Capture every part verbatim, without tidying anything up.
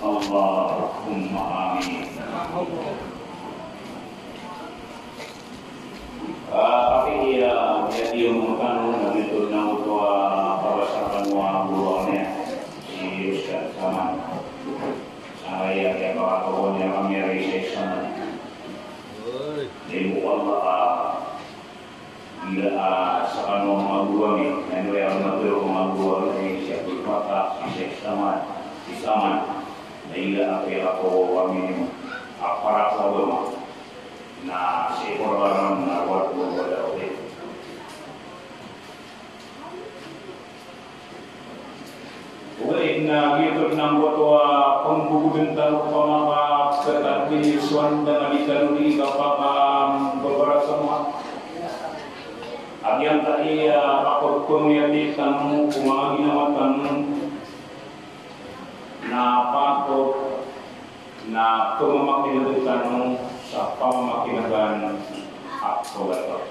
Allahumma amin. Ah, kapiya, aya di mo tano na dito na oto a kabasa tano a guro niyan, si Ustadh Saman. Sa aya kiyapakataw niyan kami a isa-isa na. Di mo Allah, ah, Ila, ah, sa kano a manga guro ami, na ino aya manga guro, manga guro ami, si Abdul Fatah, si Sheikh Saman, si Saman, na ila a piyakataw ami niyo a para ko agama, na si Iqor Rahman, na wad ko wada ko. Ogaid na giyoto dn angkoto a pmbogdn tano ko pamakatatag dn so anda na di tano di kapakambabarasamoa. A giyangkaya kapagpamiyati tano ko manga ginawa tano na patot na pmamakin'g tano sa pamamakin'gan a tawbat.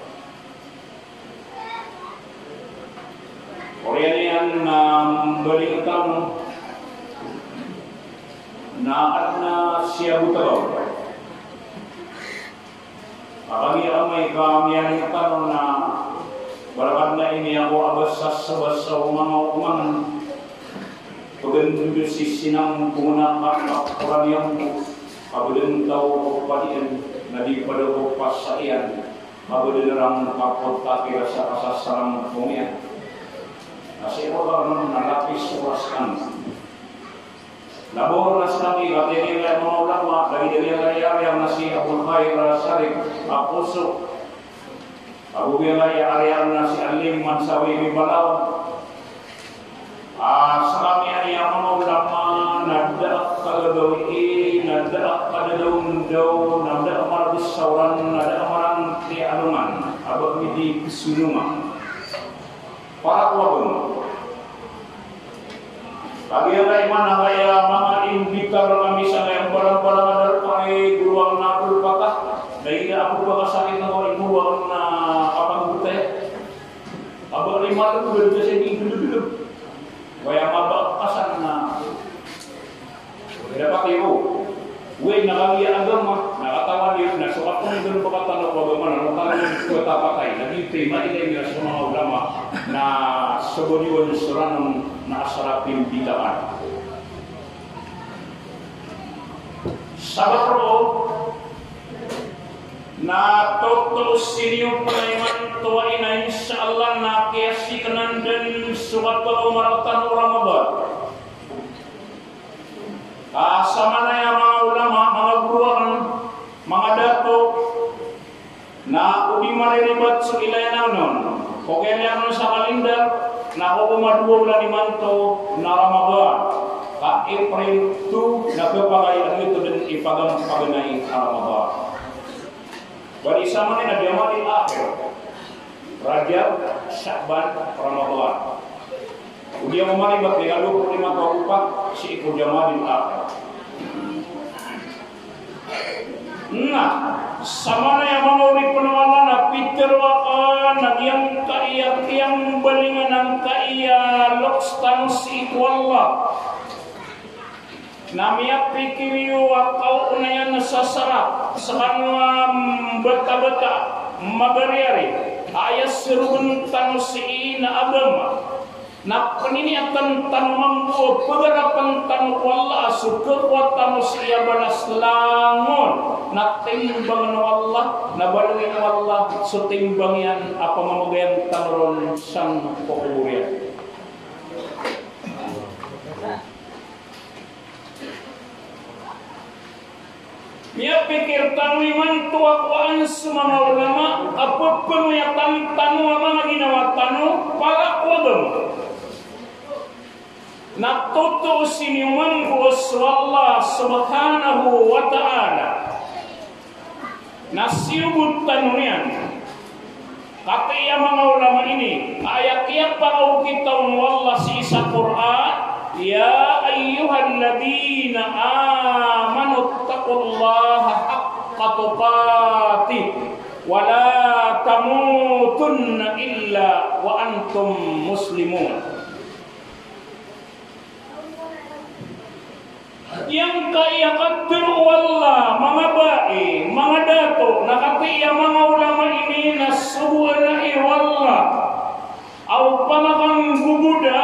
Oriyan iyan na mbaling tano na adn a siyabot a taw a kagiya amay ka miyaling tano na balakad na ini ako a basa sa basa o manga oman. Pagandod o sisinampong na kapakkoran iyan ko, kabdn taw ko padiyan, na di pd ako pasaiyan, kabdn rang kapot a kira sa kasasarampong iyan. Na si Iqor Rahman na lapis oras kan. Labor na skami, katii niyan a manga ulama, lagid iyan a aya na si Abul Khair Sharif a Poso. Ago giya aya na si Alim Mansawi Bibalaw. Ah, skami aya manga ulama na da a kagagawii, na da a kadadawndaw, na da a maragsaoran, na da a marangki a alongan a ba mi di pzononga. Para ko agama. Kagiya na iman a kaya manga imbitar ami sangkaya mbarambarang a darpa i guro akn a Abdul Fatah, na aya a kapakasakit na guro akn a kapanggoto. A ba lima ratus dn sa di dn dn. Kaya mabakasan na. Dapat iyo. Oway, na kagiya agama, na katawan iyo, na so kapanggoto, pakatawan ko agama, na katawan iyo, so kapatay, na di timo, ino aya so manga ulama, na so bodiwan so ranon na asar a pimbitaan. Sabap roo na toto sii niyo pn a imanto a ina, insha Allah, na kiyasiknan dn so kapagomar tano o Ramadan. Ka samanaya manga ulama, manga guro akn, manga dato, na o di mariribat so ilay na onon. Ko kiyaliyakan sa kalindar, na ko komadowa olan imanto na Ramadan. Ka April two na khapakay a giyoto dn i pagampaganay a Ramadan. Bali samanaya na Jamadil Akhir, Rajab, Sha'ban, Ramadan. O di ako maribat, di ka dowa polo lima ko agopat sii ko Jamadil Akhir. Na samanaya manga oripn o Allah na pitharo akn a giyangkaya kiyambalingan angkaya loks tano sii ko Allah. Na miyapikir iyo a kaonayan sa sarak, skano a mbatabata, mabariyari, a aya srogn tano sii na agama. Na pniniyatan tano mambo a pagarapan tano ko Allah a so khakowa tano sii a balas langon na timbangn o Allah, na balongin o Allah so timbang iyan a pamamagayan tano ron sangko kobor iyan. Miyapikir tano imanto a kowaan so manga ulama a pphangoyatan tano a manga ginawa tano para ko agama. Na totoo sii niyo mambo so Allah subhanahu wa ta'ala. Na siyogot tano niyan. Katii a manga ulama ini, aya kiyapakaokit on o Allah sii sa Qur'an, "Ya ayyuhalladhina amanu ittaqullaha haqqa tuqatih, wa la tamutunna illa wa antum muslimun." Giyangkaya katharo o Allah, manga bai, manga dato, na katii a manga ulama ini na sogoan i o Allah. Aw pamakan gogoda,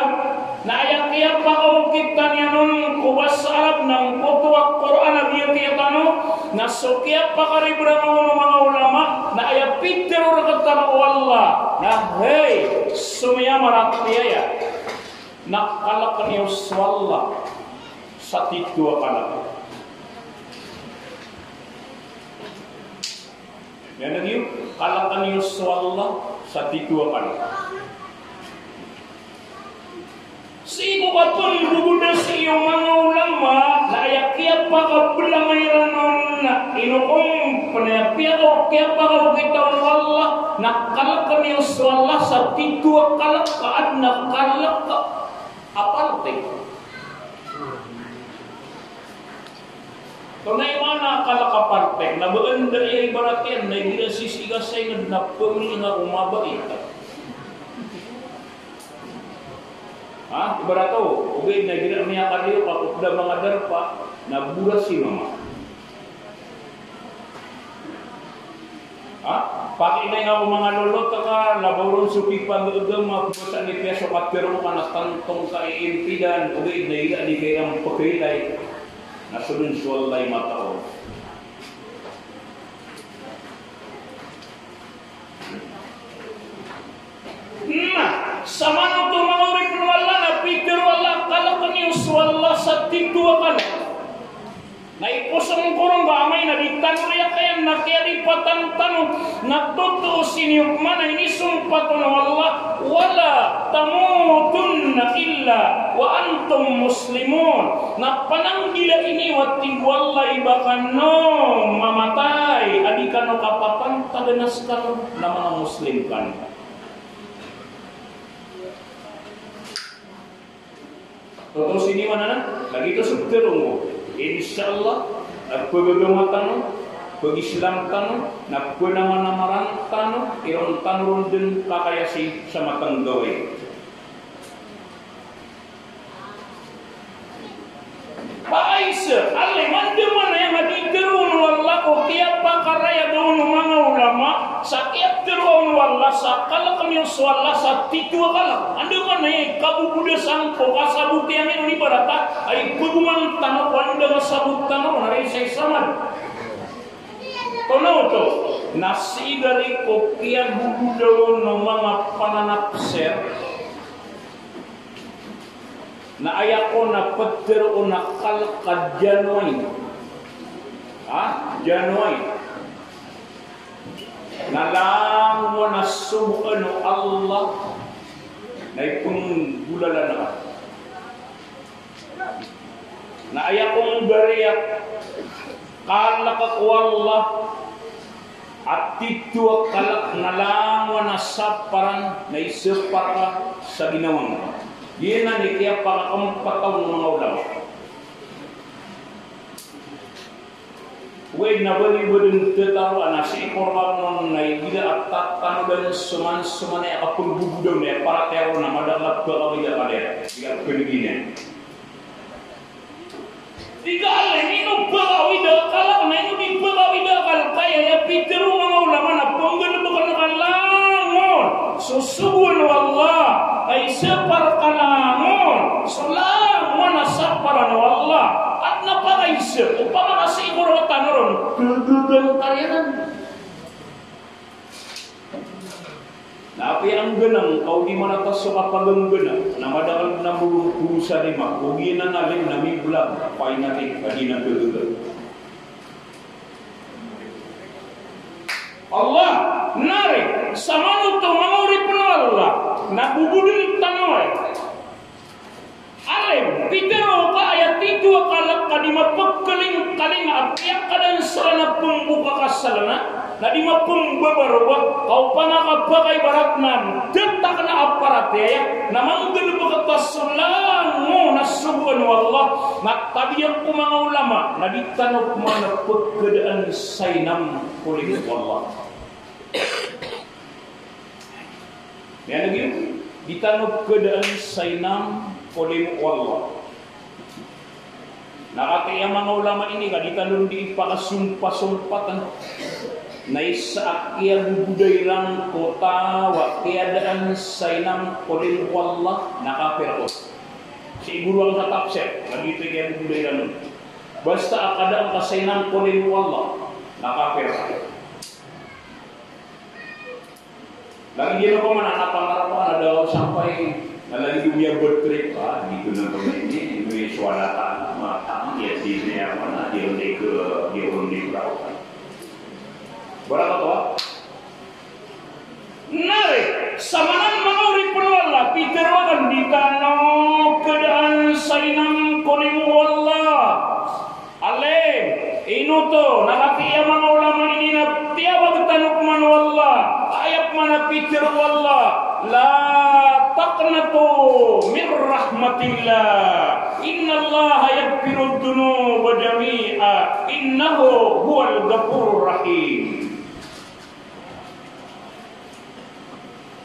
na aya kiyapakaokit tano iyan on ko basa Arab na angkoto a Qur'an a biyatiya tano, na so kiyapakaribrang o manga ulama, na aya pitharo rektano o Allah, na hay so miyamaratiyaya, na kalkn iyo so Allah sa tito a kalk. Aya lagid iyo, kalkn iyo so Allah sa tito a kalk. Sii ko kapnggogoda sii o manga ulama, na aya kiyapakabelangay iran on na ino kon pn aya piyaka-, kiyapakaokit on o Allah, na kalkn iyo so Allah sa tito a kalk, ka adn a kalk a parte. Tonaa i maana a kalk a parte, na ba anda i ibarat iyan, na igira sisii ka sa ingd na pmili nga ko mabait. Ha? Ibarat o, ogaid na igira miyakaliyo ka ko pd a manga darpa, na boras i mama. Ha? Pakiilay nga ko manga lolot ka, labaw ron so pipagagama, ko basa ni piya so katharo ka na tantong ka iimpidan, ogaid na igira di ka iran pkailay, na so dn so Allah i mataw. Na samanoto manga oripn o Allah na pitharo o Allah, kalkn iyo so Allah sa tito a kalk. Na iposong ko ron ba amay na di tano riyakayan na kiyaripatan tano, na totoo sii niyo pman a inisompat on o Allah, "Wala tamutunna illa wa antum muslimun." Na pananggilai niyo a tig o Allah i ba kano mamatay a di kano kapapantag na skano na manga Muslim kano. Totoo sii niyo anan, lagid o so pitharo ko, insha Allah, na pagagama tano, pag-Islam tano, na panamanamaran tano, iron tano ron dn kakayasi sa matang gawii. Pakaisa, alay, andamanaya a di tharoon o Allah ko kiyapakarayag on o manga ulama, sa kiyatharo on o Allah sa kalk niyo so Allah sa titho a kalk. Andamanaya i kaboboda sangko kasaboti ami ron ibarat a, ay, pagoman tano ko anda nga sabot tano ron, ari sa isamad. Tonaa oto, na sii gari ko kiyaboboda on o manga pananapser. Na aya kon a ptharoon a kalk a January. Ha? January. Na langon a sogoan o Allah na ipnggolalan ka. Na aya kon gari a kalk ko Allah a titho a kalk na langon a saparan na isapar ka sa ginawa ngka. Giyanan i kiyapakaempat o manga ulama. Oway, na bali bo dn tetaroan a sii ko roo on na igira a tatanodan soman-soman a kapnggogoda on a paratiyaya ron na madakl a pkawida ka dn. Igira pkawida. Tig a Allah, ino pkawida a kalk, na ino di pkawida a kalk, aya pitharo o manga ulama na pnggalbkn ka langon so sogoan o Allah, ay sapar ka langon so langon a saparan o Allah. Adn a pakaisa, opama ka sii ko roo tano ron, gagagang ka iran. Na apiya angganang ka o di manatas so kapaganggana, na madakl na mbolong ko sa lima, o giyanan a lima na miblag, finally, ka di na gagaga. Allah, nari, samanoto manga oripn o Allah, na bobodn tano ay. Alim, pitharo ka aya titho a kalk ka di mapkalingkaling a piyakadaan sa lana pmboka ka sa lana, na di mapmbabaroba, ka opama ka pakaibarat na datakna a paratiyaya, na manggalbk ta so langon a sogoan o Allah, na tabiya ko manga ulama, na di tano pman pkhadaan sa inam ko limo o Allah. Miyaneg iyo, di tano pkhadaan sa inam ko limo o Allah. Na katii a manga ulama ini ka di tano dn di ipakasompasompatan. Na isa a kiyagogoda iran ko taw a kiyadaan sa inam ko limo o Allah, na kapir ka. Sii goroan sa tafsir, lagid oto i kiyagogoda iran on. Basta a kadaan ka sa inam ko limo o Allah, na kapir ka. Lagid iyan opama na pangarap ka na da sampay, na lagid iyan a bad trip ka, di ko na pamindi, may suwalatan, matang, iya di niya mana, di on di ko, di on di ko. Barakat Allah. Na ri, samanan manga oripn o Allah, pitharo akn di tano kadaan sa inam ko limo o Allah. Alim, ino oto, na katii a manga ulama ini na tiyawag tano pman o Allah, aya pman a pitharo o Allah, "La taqnatu min rahmatillah. Innallaha yaghfirudh dhunuba jami'a. Innahu huwal ghafurur rahim."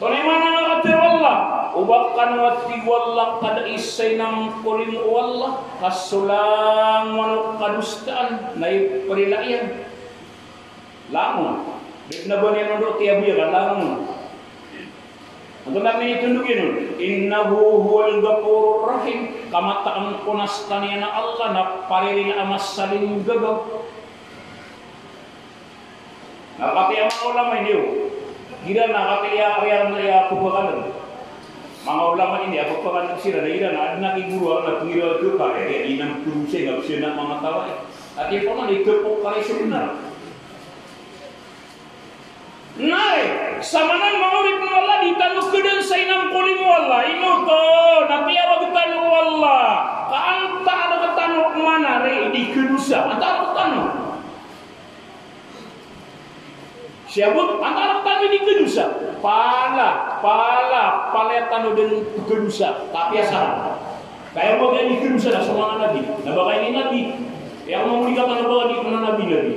Tonaa i maana a katharo o Allah? O ba kano a tig o Allah ka da i sa inam ko limo o Allah, ka so langon o kadosaan na iprila iyan. Langon. Di na ba niyan ondo tiyabiya ka langon. Antonaa i minitondog iyan on? Innahu huwal ghafurur rahim. Ka mataan ko na skaniyan a Allah na paririla a masalinggagaw. Na katii a manga ulama ini o. Igira na katii a, igira na iya pphakandg. Manga ulama ini a pphakandg siran na igira na adn a kigoroa na pnggiraw a khapakay, iya inam ko dosa i ngka bs na manga taw a. Katii a pman di khapakay so bnar. Na ri, samanan manga oripn o Allah, di tano kadaan sa inam ko limo o Allah. Ino oto, na tiyawag tano o Allah. Ka antaa rktano pman a ri di kadosa. Antaa rktano. Siyabot, antaa rktano di kadosa. Pala, pala, palaya tano dn kadosa. Tapi asar. Kaya ba kaya di kadosa na so manga nabi. Na ba kaya ini nabi. Aya ko mambo di katano ba kaya di manga nabi, nabi.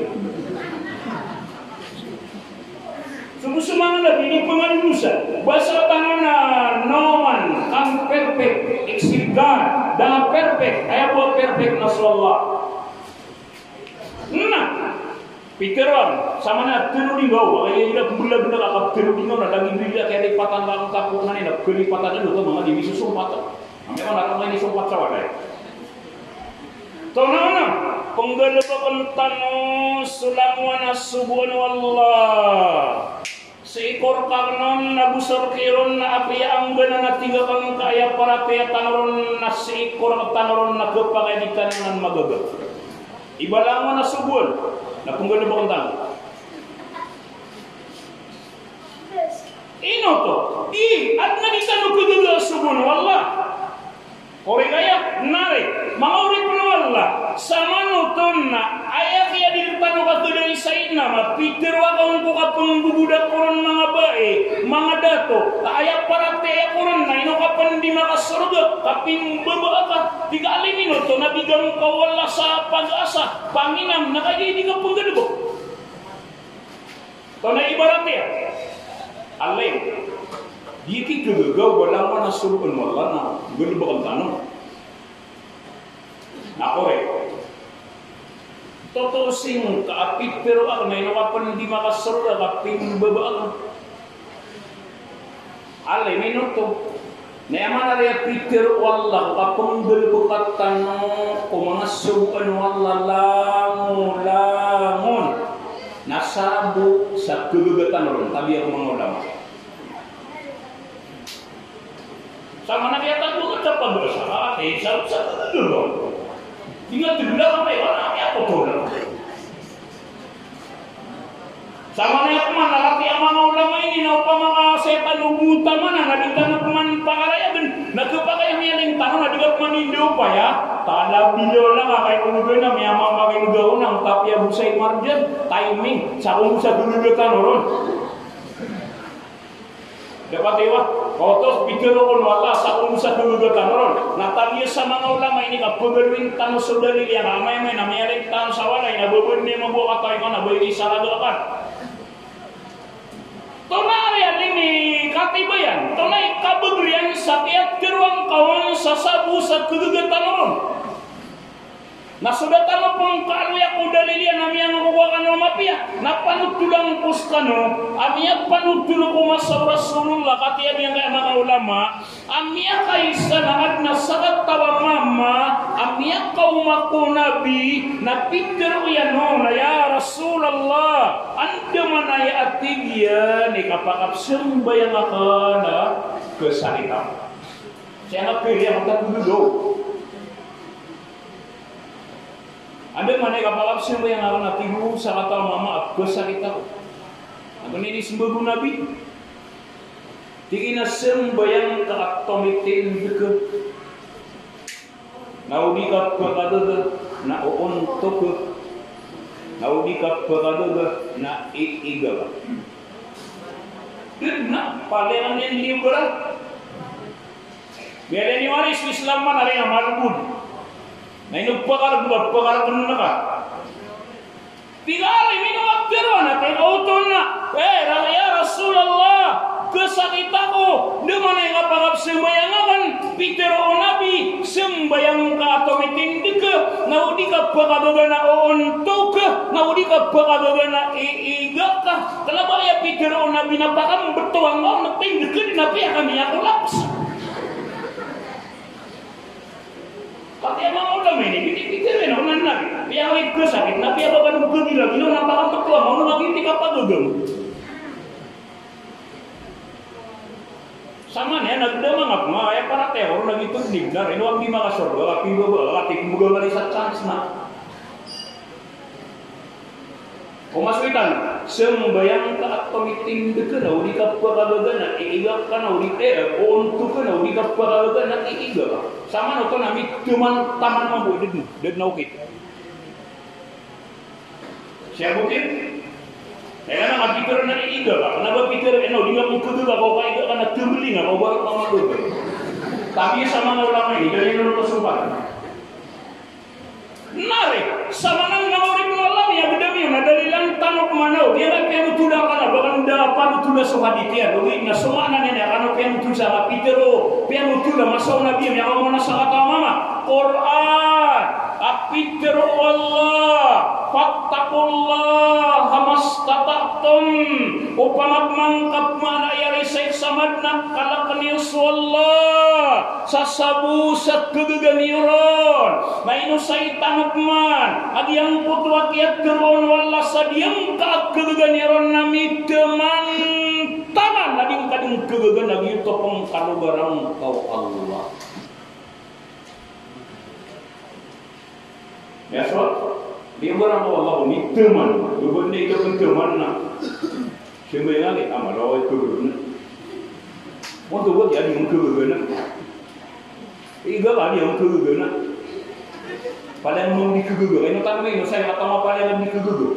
So, so manga nabi di pngadosa. Basa tano na no one can perfect except God. Da a perfect. Aya bo a perfect na so Allah. Na, pitharo on, samanan a tharo di ngaw, aya igira pmblablaa ka tharo di ngaw na lagid igira kalipatan ka angka ko na niyan, kalipatan na oto manga di misosompat. Amay ka na roo na inisompat sa walay. Tonaa, na, pnggalbkn tano so langowan a sogoan o Allah. Sii ko rk akn on na bo sa rk iron na apiya angganan a tig akn ka aya paratiyaya tano ron na sii ko rk tano ron na khapakay di tano nan magaga. Ibalang o na sogoan na pnggalbkn tano. Ino oto, i, adn a di tano khagaga a sogoan o Allah. Korek aya, na ri, manga oripn o Allah, samanoto na aya kiyadir tano ka khadaan sa inam a pitharo akn ko kapnggogoda ko ron manga bai, manga dato, ka aya paratiyaya ko ron na ino ka pn di makasorga, ka pimbabaa ka, tig a alim ino oto na bigan ka o Allah sa pag-asa, panginam na kagiya di ka pnggalbk. Tonaa i ibarat iyan? Alim. Di ki khagaga o ba langowan a sogoan o Allah na galbkn tano. Na korek. Totoo sii ngka a pitharo akn na ino ka pn di makasorga ka pimbabaa ka. Alim ino oto. Na aya maana aya pitharo o Allah ka pnggalbka tano ko manga sogoan o Allah langon, langon. Na sabo sa khagaga tano ron, tabiya ko manga ulama. Samanan aya tano ka pagasa, eh, sabo sa khagaga ron. Di nga tgla ka, eh, wala, eh, ako to lang. Samanan aya pman a katii a manga ulama ini na opama ka setan o bo tano na di tano pman pakarayagn. Na khapakay a miyaling tano na di ka pman inda opaya. Tala bilaw lang a kay ko lugay na miyamamagay lugay o nang tapi a bo sa imarjan. Timing. Sa ko bo sa khagaga tano ron. Dapat iwa, oto pitharo o Allah sa ko bo sa khagaga tano ron. Na tabiya sa manga ulama ini ka pagaloyin tano so dalil iyan, amay-amay na miyaling tano sa walay na babad niyan mambo a katawi ka na ba ini saraga ka. Tonaa ri a ini katibayan, tonaa i kabagr iyan sa kiyatharo angka on sa sabo sa khagaga tano ron. Na so da tano pn kaloya ko dalil iyan a miyangokowa kano a mapiya, na panotolan ko skano a miyapanotol ko masa o Rasulullah, katii a giyangkaya manga ulama a miyakaisa na adn a sakataw a mama a miyakaoma ko Nabi, na pitharo iyan on a, "Ya Rasulullah, andamanaya a tig iyan i kapakapsambayang akn a khasakit ako." Siya nga piri ako tatlo daw. Andamanaya i kapakapsambayang akn a tig o sakataw a mama a khasakit ako. Antonaa i inismbag o Nabi? Tig iyan a sambayang ka a tomitindg ka, na o di ka pkhagaga na oonto ka, na o di ka pkhagaga na iiga ka. Dn na palaya niyan di obra. Miyailay niyo ari so Islam man a ring a malbod. Na ino pkharg, pkharg na ka. Tig a ari, mino a pitharo na, tig a oto na, eh, ra-, ya Rasulullah, khasakit ako, andamanaya i kapakapsambayang akn. Pitharo o Nabi, sambayang ka a tomitindg ka, na o di ka pkhagaga na oonto ka, na o di ka pkhagaga na iiga ka. Kna ba aya pitharo o Nabi na pakambtowan ka on na tindg ka dn a piya ka miyakolaps. Pati a manga ulama ini, di pitharo iyan on a Nabi. Piya ka khasakit, na piya ba kano khagilagila on a pakambtowan ka on na magiti ka pagaga. Saman iyan a gdam a ngap nga, aya paratiyaya ko ron a giyoto dn i bnar, ino a di makasorga, kapiya ba, kapiya ba, kapiya ba, kapiya ba, chance na. Ko masowitan, sambayang ka a tomitindg ka na o di ka pkhagaga na iiga ka na o di, eh, oonto ka na o di ka pkhagaga na iiga ka. Saman oto na mitaman, taman mambo, da dn, da dn a okit. Siya bokit. Kaya na nga pitharo na iiga ka. Kna ba pitharo, eh, na o di nga pkhagaga ka o kaiga ka na tmbling ka o ba mambo. Tapi sa manga ulama ini, da dn ino kasompat. Nari, samanang na oripn o Allah, miyagdam iyan a dalilan tano pman o, giyangkai a piyanotolan ka na, ba kn da panotola so hadith iyan, ogaid na so maana niyan a kano piyanotola sa, a pitharo, piyanotola masa o Nabi, miyakaoma na sakataw a mama. Qur'an, a pitharo o Allah, "Fattaqullaha mastata'tum." Opama pman ka pman a iyarisaik sa madn a kalk niyo so Allah. Sa sabo sa khagaga niyo ron. Na ino sa i tano pman a giyangkoto a kiyatharoa on o Allah sa giyangka a khagaga niyo ron na mitaman, taman a di ngka dn khagaga na giyoto pn kalogaran ka o Allah. Miyasowat, di ba ran ko Allah ko mitaman, di ba di ka mitaman na. Siyempre nga, di, a, mala ko ito na. Mo to ba, di, a di ngka khagaga na. Iga ka, di ngka khagaga na. Palaya ngka di khagaga. Ino tano ino, saya ka tama palaya ngka di khagaga.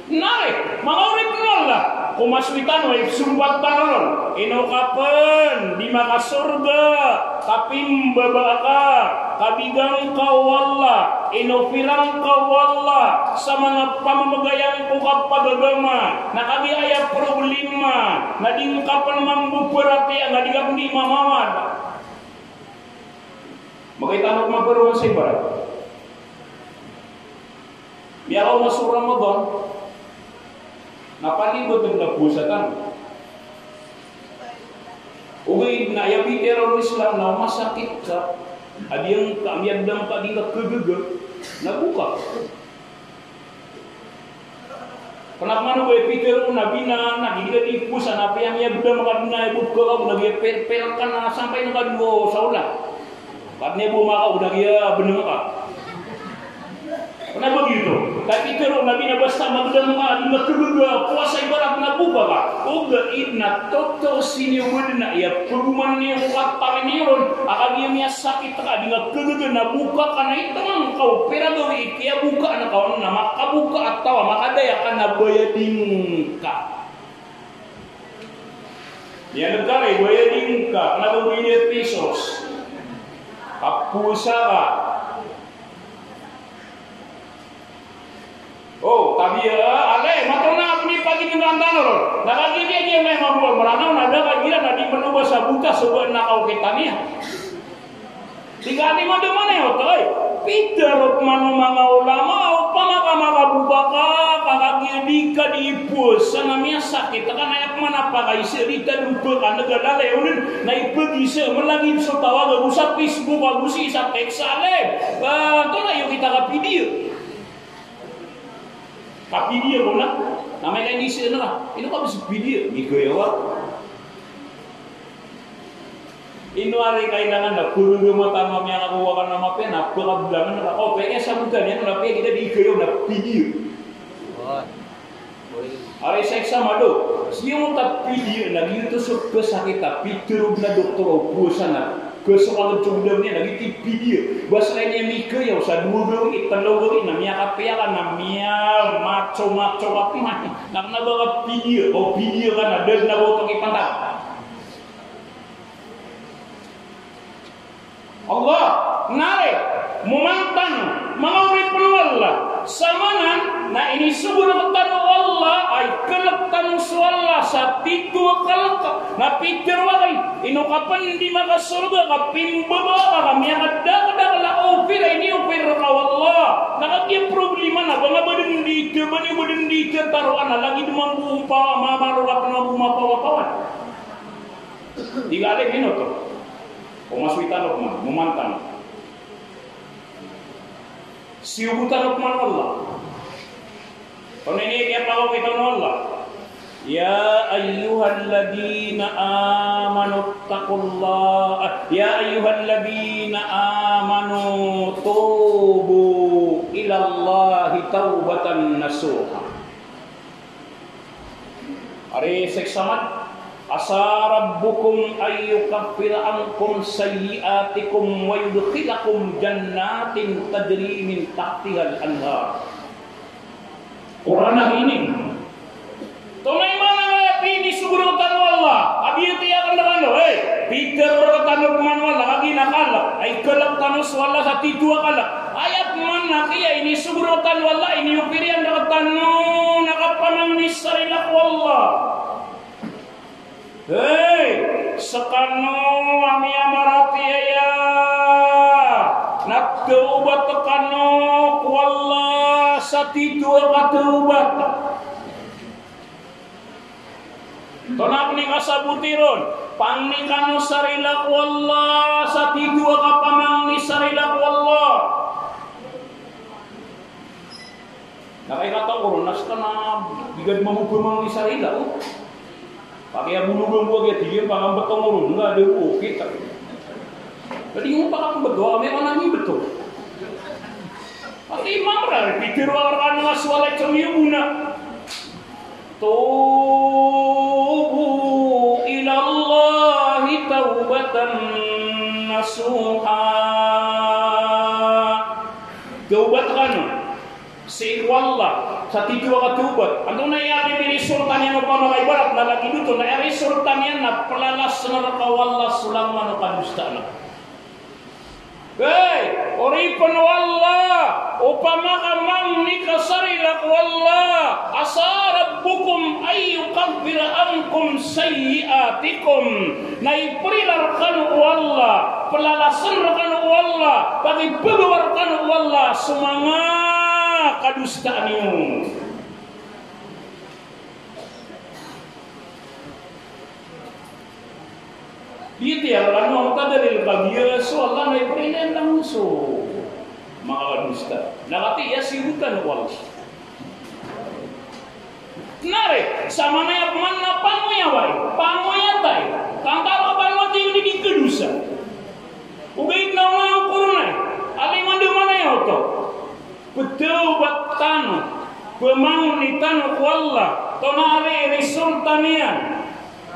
Nari, manga oripn o Allah, ko masowitan o ipsompat tano ron, ino ka pn di makasorga, ka pimbabaa ka, ka bigan ka o Allah, ino pirang ka o Allah sa manga pamamagayan ko kapagagama, na kagiya aya problema na di ngka pn mambo paratiyaya, na di ka pn di mamamad. Makaitano ko maparoman sa ibarat. Miyakaoma so Ramadan, na palibotn na powasa tano. Ogaid na aya pitero o Islam na o masakit ka, a di ngka, miyagdam ka a di ngka khagaga, na boka. Kna pman o ba aya pitero o Nabi na, na di ka di powasa na apiya miyagdam ka dn a aya boka ka, na giya per-, perang ka na sampay na ka dn o saola. Ka dn a bo makaona giya bnng ka. Kna ba giyoto? Ka pitero o Nabi na basta magdam ka a di ngka khagaga, powasa ibarat na boka ka. Ogaid na totoo sii niyo bo dn a aya pagoman niyo ko katawin iyo ron a kagiya miyasakit ka a di ngka khagaga na boka ka na itngan ka o pira gawii kiyabokaan ka on na makaboka a taw a makadaya ka na bayadi ngka. Miyaneg ka na ibayadi ngka, kna ba bo iniya pesos. Kapowasa ka. O, tabiya, ale, mato na pn i paginengan tano ron. Na kagiya giya na i mabowal Mranaw, na da kagiya na di pn o ba sa boka so ba na kaokit tano iyan. Ika di madamana oto, oy. Pitharo pman o manga ulama, opama ka makabobaka, ka kagiya di ka di ipowasa na miyasakit ka na aya pman a pakaiza di tadmpa ka na galalay onen, na ipagisa, malagid so tawag ago sa Facebook ago sii sa text a lay. Ah, antonaa iyo kita kapidiya? Kapidiya ko na, na amay ka inizaan ka, ino ka bes pidiya? Migayawa. Ino ari kailangan na pururuma tano a miyakakowa ka na mapiya na pakabelangan ka. O, pwede sabotan iyan na piya kita di kayo na pidiya. Ari sa exam ado. Siyo ta pidiya na giyoto so kasakit a pitharo o doktor o powasa na. Kasakit so dam niyan na giyoto i pidiya. Basta kaya niyan mikayaw sa dowa gawii, telo gawii na miyakapiya ka na miya macho-macho ka pman. Na kena ba ka pidiya, o pidiya ka na da den a ba oto kipantag. Allah, nari, momang tano, manga oripn o Allah, samanan, na inisogo rktano o Allah, a ikalk tano so Allah sa tito a kalk, na pitharo akn, ino ka pn di makasorga, ka pimbaba ka, ka miyakadakdakl a opera, iniopera rka o Allah, na kagiya problema na, ba nga ba dn di, ba niyo ba dn di, tharoa na, lagid mambo o pawa, mamaro ka pn mambo o mapawa-pawa. Di ka alim ino oto. O masoy tano pman, momang tano. Siyogo tano pman o Allah. Antonaa i kiyapakaokit on o Allah? Ya ayyuhalladhina amanu ittaqullaha, ya ayyuhalladhina amanu tubu ilallahi tawbatan nasuha. Ari sa exam a, asa rabbukum an yukaffira ankum sayyi'atikum wa yudkhilakum jannatin tajri min tahtihal anhar. Qur'an a ini. Antonaa i maana a inisogo rktano o Allah? A biyatiya akn rkano, hey, pitharo rktano pman o Allah, kagiya na kalk, a ikalk tano so Allah sa tito a kalk. Aya pman a kiya inisogo rktano o Allah, iniopera iyan rktano na kapamangni sa rila ko Allah. Hey, skano a miyamaratiyaya, na tawbat kano ko Allah sa tito a katawbat. Antonaa pn i kasaboti ron? Pangni kano sa rila ko Allah sa tito a kapamangni sa rila ko Allah. Na kay kataw ko ron, na ska na bigad mambo pamangni sa rila, o. Pakiya bologan bo a giya tig iyan, pakambtong ko ron, nga da bo, okit. Ka di ngka pakambtong, kami ko na mimbtong. Pati imam ra, pitharo rkano a so walay kami o bona. Tubu ilallahi tawbatan nasuha. Tawbat kano sii ko Allah sa tito a katawbat. Antonaa i aya miresulta niyan opama ka ibarat na lagid oto na aya resulta niyan na plalasn rka o Allah so langowan o kadosaan ka. Hey, oripn o Allah, opama ka mangni ka sa rila ko Allah, asa rabbukum an yukaffira ankum sayyi'atikum. Na iprila rkano o Allah, plalasn rkano o Allah, pagipagawa rkano o Allah so manga kadosaan iyo. Di tiya rkano a manga dalil ka giya so Allah na iprila iyan langon so manga kadosa. Na katii a siyogo tano o Allah. Nari, samanaya pman na pangoyawai, pangoyatai, ka angkano ka pangoyati di di kadosa. Ogaid na onaan ko ron ai, a lima da manaya oto. Pthawbat tano, pmangni tano ko Allah, tonaa i resulta niyan?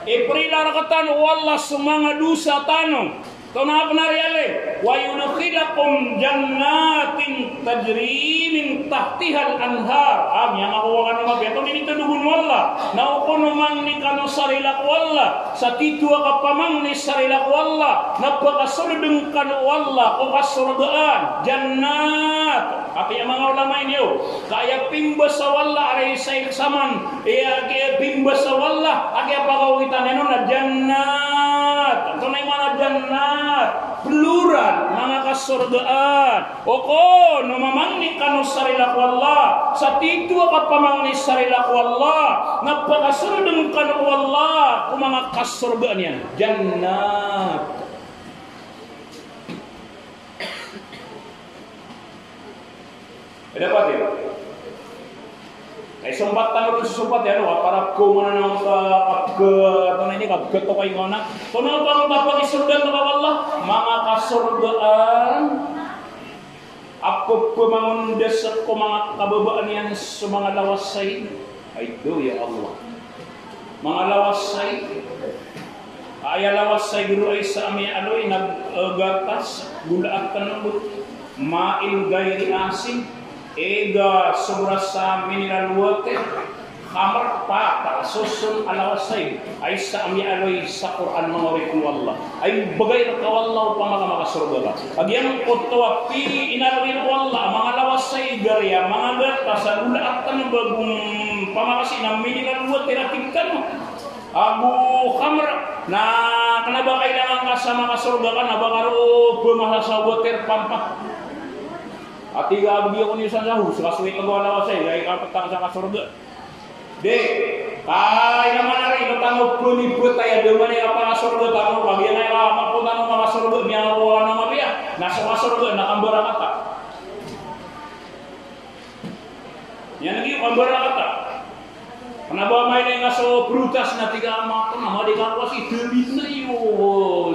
Iprila rktano o Allah so manga dosa tano. Tonaa pn ari, wa yudkhilakum jannatin tajri min tahtihal anhar. A, miyamakowa kano mapiya, tonaa i tndogon o Allah? Na o kono mangni kano sa rila ko Allah, sa tito a kapamangni sa rila ko Allah, na pakasoldn kano o Allah ko kasorgaan, jannat. Katii a manga ulama ini o, ka aya pimbasa o Allah, ari sa ilsaman, aya, aya pimbasa o Allah, a kiyapakaokitan iyan on na jannat. Antonaa i maana a jannat? Plural, manga kasorgaan. O kon o mamangni kano sa rila ko Allah, sa tito a kapamangni sa rila ko Allah, na pakasoldn kano o Allah ko manga kasorgaan iyan. Jannat. Aya dapat iyan. Ay sompat tano ron sompat iyan, wa para ko mana na ka, ka, ka, ano ini, ka, ka, to kay ngona. Kono pang papakisoldan ko Allah, manga kasorgaan. Apo pmangondas ko manga kababaan iyan so manga lawas sa ig. Ay do, ya Allah. Manga lawas sa ig. Aya lawas sa ig ron ay isa a miyaaloy na, eh, gatas, gola a tnb, ma'in ghairi asin, ig a sobra sa mineral water, khamr, pata, so son a lawas sa ig. Ay isa a miyaaloy sa Qur'an, manga oripn o Allah. Ay bgay rka o Allah opama ka makasorga ka. Giyangkoto a pinaaloy o Allah a manga lawas sa ig, gariya, manga gatas a gola a tnb ago opama ka sii na mineral water a tig tano, ago khamr, na kna ba kailangan ka sa makasorga ka na ba ka roo pmasa sa water pump. A tig a, bgi ako niyo san sa hose, ka so itgo a lawas sa ig, ay kaptang sa kasorga. Di, kay na man ari, ino tano pniptay a da man i kapakasorga tano, kagiya na i kapakasorga tano, makasorga, miyaona a mapiya, na so kasorga na kambarakata. Iyan lagi, kambarakata. Kna ba mailay nga so prutas na tig a ama, kna ba di ka kowa si tebit na iyo,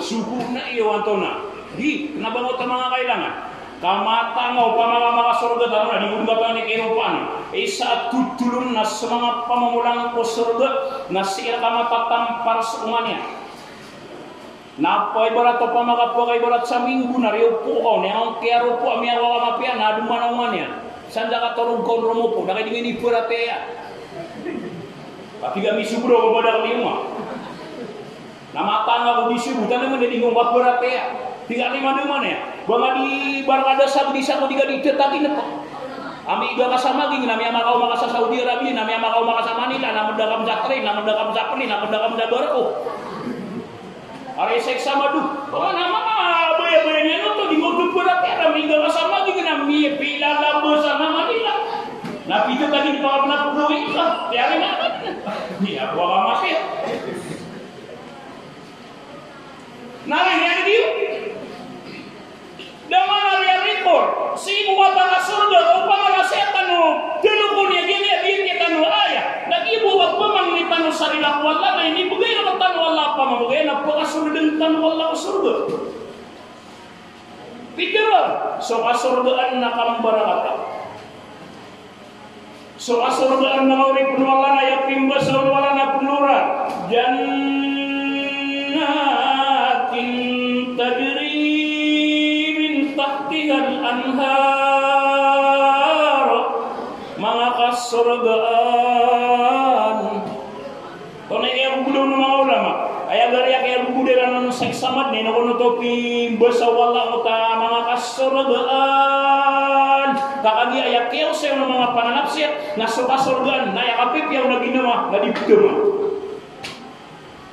suko na iyo, anto na. Di, kna ba mo ta manga kailangan. Ka mataan nga opama ka makasorga tano na di ko ngka tano kairopaan. Isa a totolon na so manga pamomolang ko sorga na sii rka matatampar so oman iyan. Na paibarat opama ka pkaibarat sa minggo na riyopo ka on, iyan on kiyaropo a miyawa ka mapiya na doman a oman iyan. San da katorog ka on romopo, da ka di ngka ini ibarat iyan. Pati kami sobra ko pada kami uma. Na mataan nga ko di sobotan na man da di ngka ibarat iyan. Di ka lima doman iyan. Ba nga di barkada sa di sa ko di ka di tetagin pa. Ami iga ka sa Maging, na miyamakaoma ka sa Saudi Arabia, na miyamakaoma ka sa Manila, na mdakam sa train, na mdakam sa plane, na mdakam sa barko. Ari sa exam a do. Ba nga na mabaya-baya niyan oto, di mo do pala tiyara, miga ka sa Maging na miyapilala bo sa Manila. Na pito tagin pa ka na pagawin ka. Tiyari na. Di ako ka mati. Na rin yan di. Da man a riya record, sii ko mata ka sorga, opama ka sii tano, telo ko niya, giya niya, giya niya tano, aya, na giya bo a pamangni tano sa rila ko Allah, na inibgay rktano o Allah a pamamagay, na pakasorga tano o Allah ko sorga. Pitharo, so kasorgaan na kambarakata. So kasorgaan na manga oripn o Allah na aya pimbasa on o Allah na plural. Jannatin tajri min tahtihal anhar. Manga kasorgaan. Tonaa i kiyagogoda on o manga ulama? Aya gari a kiyagogoda iran on sa exam a dn, ino kon oto pimbasa o Allah angkoto a manga kasorgaan. Ka kagiya aya kiyaosay on o manga pananapsiya na so kasorgaan na aya kapipiya on a ginawa na di pdaman.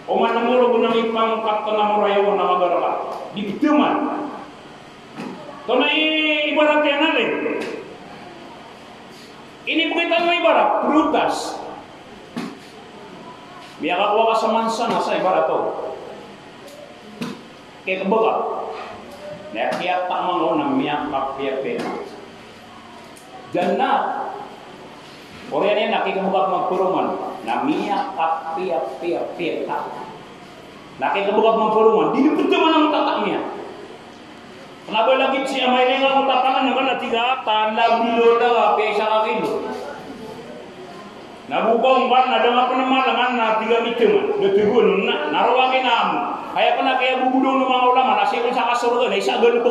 Oman a moro bo na mipangkat na moro aya on a magaraka. Di pdaman. Tonaa i ibarat iyan a lay. Inibgay tano a ibarat, prutas. Miyakakowa ka sa mansa na sa ibarat o kikbaka. Na kiyataman o na miyakapiyapiya. Jannat. Oriyan iyan na kikbaka pman paroman. Na miyakapiyapiya. Na kikbaka pman paroman. Di pdaman a matataman iyan. Kna ba lagid sii a mailay nga ko tapangan na ba na tig a tala bilo da piya isa ka kilo. Na bo ka ompan na da nga pn malangan na tig a miteman. Da tig on na, na rowaki na amo. Aya pn a kiyagogoda on o manga ulama na sii pn sa kasorga na isa a galbk